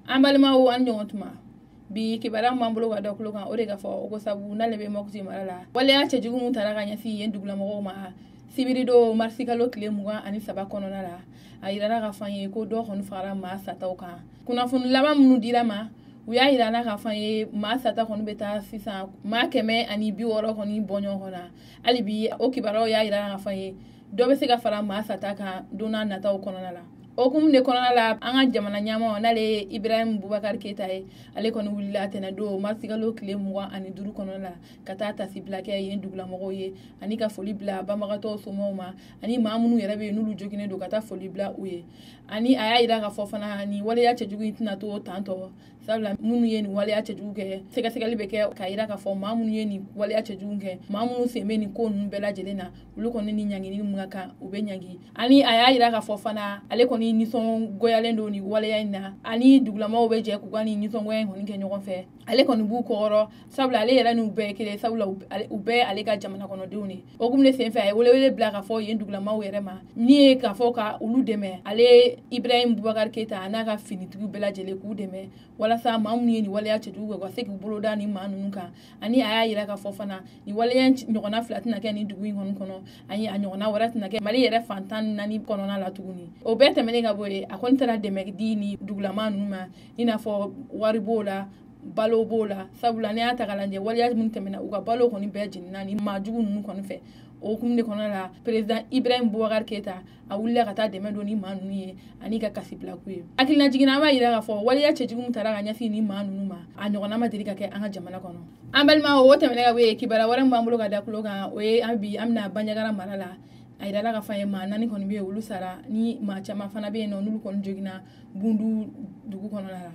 An balimaw, an ɲɔgɔn tuma. Bi kibaruya min b'an bolo ka da tulo kan, o de ka fɔ o ko sabu n'ale bɛ Mɔputi mara la, waleya cɛjugu min tara ka ɲɛsin yen dugulamɔgɔw ma sibiridon marisikalo tile 23 kɔnɔna la, a yirala ka fɔ an ye ko dɔ kɔni fagara maa sataw kan. Kunnafoni laban minnu dira ma, u y'a yira n'a ka fɔ an ye maa sata kɔni bɛ taa sisan maa 160 kɔni bɔ ɲɔgɔn na. Hali bi o kibaruyaw y'a yira n'a ka fɔ an ye dɔ bɛ se ka fara maa sata kan don n'a nataw kɔnɔna la. O hukumu de kɔnɔna la, an ka jamana ɲɛmɔgɔ, n'ale ye Ibrahim Bubakari Keyita ye, ale kɔni wulila tɛnɛdon marisikalo tile 25 kɔnɔna la ka taa tasibila kɛ yen dugulamɔgɔw ye, ani ka foli bila banbagatɔw somɔgɔw ma, ani maa minnu yɛrɛ bɛ yen n'olu joginnen don, ka taa foli bila u ye. Ani a y'a yira k'a fɔ fana nin waleya cɛjugu in tɛna to tantɔ, sabula minnu ye nin waleya cɛjugu kɛ, sɛgɛsɛgɛli bɛ kɛ k'a yira k'a fɔ maa minnu ye nin waleya cɛjugu kɛ, maa minnu sen bɛ nin ko ninnu bɛɛ lajɛlen na, olu kɔni ni ɲangini min ka kan, u bɛ ɲangi. Ani a y'a yira k'a fɔ fana ale kɔni nisɔngoyalen don nin waleya in na, ani dugulamaw bɛ jɛ k'u ka nin nisɔngoya in kɔni kɛ ɲɔgɔn fɛ. Ale kɔni b'u kɔkɔrɔ, sabula ale yɛrɛ n'u bɛɛ ye kelen, sabula u bɛɛ ale ka jamana kɔnɔdenw de. O hukumu de senfɛ, a ye welewele bila k'a fɔ yen dugulamaw yɛrɛ ma min ye k'a fɔ ka olu dɛmɛ, ale Ibrahim Bubakari Keyita a n'a ka finitigiw bɛɛ lajɛlen, k'u dɛmɛ walasa maa minnu ye nin waleya cɛjugu kɛ, u ka se k'u bolo da nin maa ninnu kan. Ani a y'a yira k'a fɔ fana nin waleya ɲɔgɔnna fila tɛna kɛ nin dugu in kɔni kɔnɔ, ani a ɲɔgɔnna wɛrɛ tɛna kɛ Mali yɛrɛ fan 14 kɔnɔna la tuguni. O bɛɛ tɛmɛnen ka bɔ yen, a kɔni taara dɛmɛ di ni dugulama ninnu ma, i n'a fɔ wari b'o la, balo b'o la, sabula n'i y'a ta k'a lajɛ, waleya minnu tɛmɛna, u ka balo kɔni bɛɛ jenina ni maa jugu ninnu kɔni fɛ. O hukumu de kɔnɔna la, président Ibrahim Boubacar Keita a wulila ka taa dɛmɛ don ni maa ninnu ye, ani ka kasi bila k'u ye. Hakilina jiginna, an b'a yira k'a fɔ waleya cɛjugu min taara ka ɲɛsin ni maa ninnu ma, a ɲɔgɔnna ma deli ka kɛ an ka jamana kɔnɔ. An balima, o tɛmɛnen ka bɔ yen, kibaruya wɛrɛ min b'an bolo ka da tulo kan, o ye an bi an bɛna Banjagara mara la. A yirala ka fɔ an ye maa naani kɔni bɛ yen, olu sara, ni maa caman fana bɛ yen nɔ n'olu kɔni joginna Bundu dugu kɔnɔna la.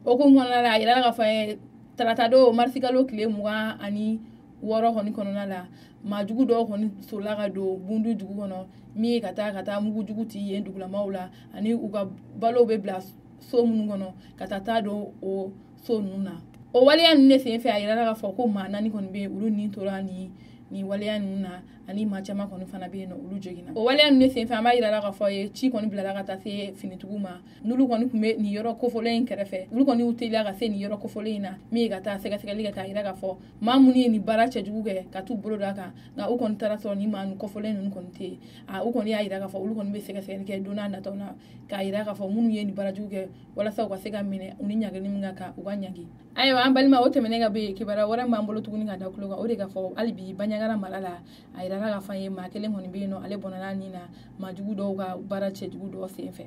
O hukumu kɔnɔna la, a yirala ka fɔ an ye tarata don marisikalo tile 26 kɔni kɔnɔna la, maa jugu dɔw kɔni solila ka don Bundu dugu kɔnɔ, min ye ka taa mugu jugu ci yen dugulamaw la, ani u ka balow bɛ bila so minnu kɔnɔ, ka taa don o so ninnu na. O waleya ninnu de senfɛ, a yirala k'a fɔ ko maa naani kɔni bɛ yen, olu ni tora nin waleya ninnu na, ani maa caman kɔni fana bɛ yen nɔ, olu joginna. O waleya ninnu de senfɛ, an b'a yira k'a fɔ ye ci kɔni bilala ka taa se finitigiw ma, n'olu kɔni tun bɛ nin yɔrɔ kofɔlen in kɛrɛfɛ. Olu kɔni y'u teliya ka se nin yɔrɔ kofɔlen in na, min ye ka taa sɛgɛsɛgɛli kɛ k'a yira k'a fɔ maa minnu ye nin baara cɛjugu kɛ, ka t'u bolo da kan. Nka u kɔni taara sɔrɔ ni maa kɔfɔlen ninnu kɔni tɛ yen. A u kɔni y'a yira k'a fɔ olu kɔni bɛ sɛgɛsɛgɛli kɛ don n'a nataw la, k'a yira k'a fɔ minnu ye nin baara jugu kɛ, walasa u ka se ka minɛ, u ni ɲangili min ka kan, u ka ɲangi. Ayiwa, an balima, o tɛmɛnen ka bɔ yen, kibaruya wɛrɛ min b'an bolo tuguni ka da tulo kan, o de ka fɔ hali bi Banjagara mara la, a yirala k'a fɔ an ye maa kelen kɔni bɛ yen nɔ, ale bɔnna nin na maa jugu dɔw ka baara cɛjugu dɔw sen fɛ.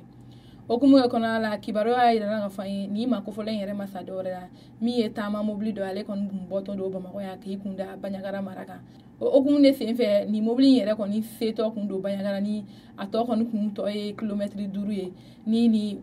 O hukumu yɛrɛ kɔnɔna la, kibaruya y'a yira k'a fɔ an ye nin maa kofɔlen yɛrɛ ma sa dɔwɛrɛ la, min ye taama mobili dɔ, ale kɔni tun bɔtɔ don Bamakɔ yan k'i kun da Banjagara mara kan. O hukumu de sen fɛ, nin mobili in yɛrɛ kɔni setɔ kun don Banjagara, ni a tɔ kɔni kun tɔ ye kilomɛtiri 5 ye, ni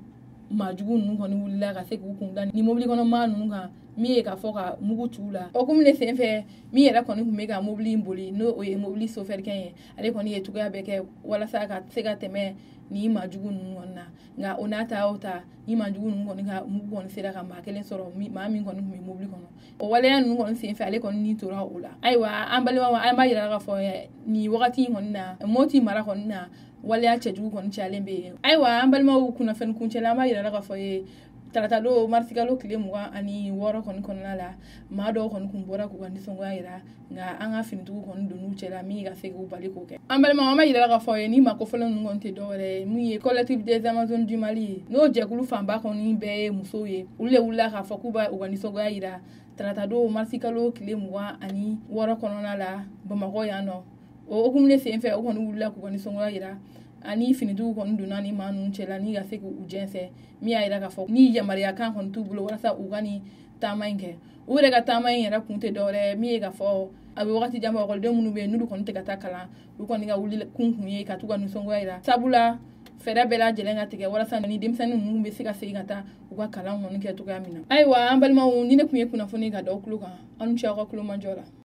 maa jugu ninnu kɔni wulila ka se k'u kun da ni mobili kɔnɔ maa ninnu kan, min ye k'a fɔ ka mugu ci u la. O hukumu de sen fɛ, min yɛrɛ kɔni tun bɛ ka mobili in boli, n'o o ye mobili sofɛrikɛ ye, ale kɔni ye cogoya bɛɛ kɛ walasa ka se ka tɛmɛ nin maa jugu ninnu kɔni na. Nka o n'a ta o ta, ni maa jugu ninnu kɔni ka mugu kɔni sera ka maa kelen sɔrɔ, maa min kɔni tun bɛ mobili kɔnɔ. O waleya ninnu kɔni senfɛ, ale kɔni ni tora o la. Ayiwa, an balimaw, an b'a yira k'a fɔ nin wagati in kɔni na, Moti mara kɔni na, waleya cɛjugu kɔni cayalen bɛ yen. Ayiwa, an balimaw, kunnafoni kuncɛla, an b'a yira k'a fɔ ye tarata don marisikalo tile 26 kɔni kɔnɔna la, maa dɔw kɔni kun bɔra k'u ka nisɔngoya yira, nka an ka finitigiw kɔni donn'u cɛla min ka se k'u bali k'o kɛ. An balimaw, an b'a yira k'a fɔ ye ni maa kofɔlen ninnu kɔni tɛ dɔwɛrɛ ye, mun ye Collectif des Amazones du Mali ye, n'o jɛkulu fanba kɔni bɛɛ ye musow ye. Olu de wulila k'a fɔ k'u b'a u ka nisɔngoya yira tarata don marisikalo tile 26 kɔnɔna la Bamakɔ yan nɔ. O hukumu de senfɛ, o kɔni wulila k'u ka nisɔngoya yira, ani finitigiw kɔni donna ni maa ninnu cɛla ni ka se k'u jɛnsɛn, min y'a yira k'a fɔ ni yamaruya kan kɔni t'u bolo walasa u ka nin taama in kɛ. U yɛrɛ ka taama in yɛrɛ kun tɛ dɔwɛrɛ min ye k'a fɔ a bɛ wagati jan bɔ, ekɔliden minnu bɛ yen n'olu kɔni tɛ ka taa kalan, olu kɔni ka wuli kun ye ka t'u ka nisɔngoya yira, sabula fɛɛrɛ bɛɛ lajɛlen ka tigɛ walasa ni denmisɛnnin ninnu bɛ se ka segin ka taa u ka kalan kɔni kɛ cogoya min na. Ayiwa, an balimaw, ni ne tun ye kunnafoni ka da aw tulo kan, aw ni ce aw ka tulomajɔ la.